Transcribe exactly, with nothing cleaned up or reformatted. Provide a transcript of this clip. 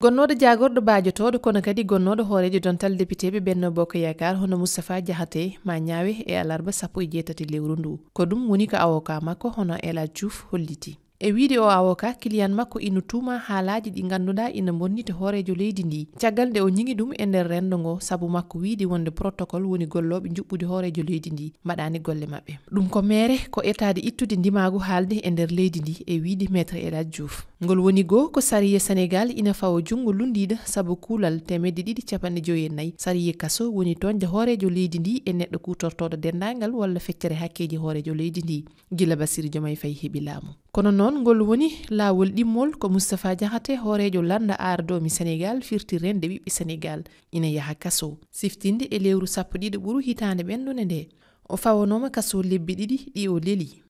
Gonnooɗo jaagorɗo baajotooɗo, kono kadi gonnooɗo hooreejo dental depiteeɓe Benno Bokk Yaakaar, hono Moustapha Diakhaté, ma ñaawe e alarba sappo e jeetati lewru ndu. Ko ɗum woni ko avocat makko, hono El Hadj Diouf, holliti. E wiide o avocat, client makko ina tuuma haalaaji ɗi ngannduɗaa ina mbonniti hooreejo leydi ndi, caggal nde o ñiŋi ɗum e nder renndo ngo, sabu makko wiide wonde protocole woni gollooɓe njuɓɓudi hooreejo leydi ndi mbaɗaani golle maɓɓe. Ɗum ko meere, ko etaade ittude ndimaagu haalde e nder leydi ndi, e wiide Maître El Hadj Diouf. Ngol woni goo ko sariya Senegaal ina fawa junngo lunndiiɗo sabu kuulal teemedde ɗiɗi capanɗe joyi e nayi. Sariya kaso woni toñde hooreejo leydi ndi e neɗɗo kuutortooɗo denndaangal walla feccere hakkeeji hooreejo leydi ndi, gila Bassirou Diomaye Faye heɓi laamu. Kono noon, ngol woni laawol ɗimmol ko Moustapha Diakhaté, hooreejo lannda Aar Doomi Senegaal, firti rende ɓiɓɓe Senegaal, ina yaha kaso. Siftinde e lewru sappo ɗiɗi ɓuru hitaande ɓennunde nde, o fawanooma kaso lebbi ɗiɗi ɗi o leli.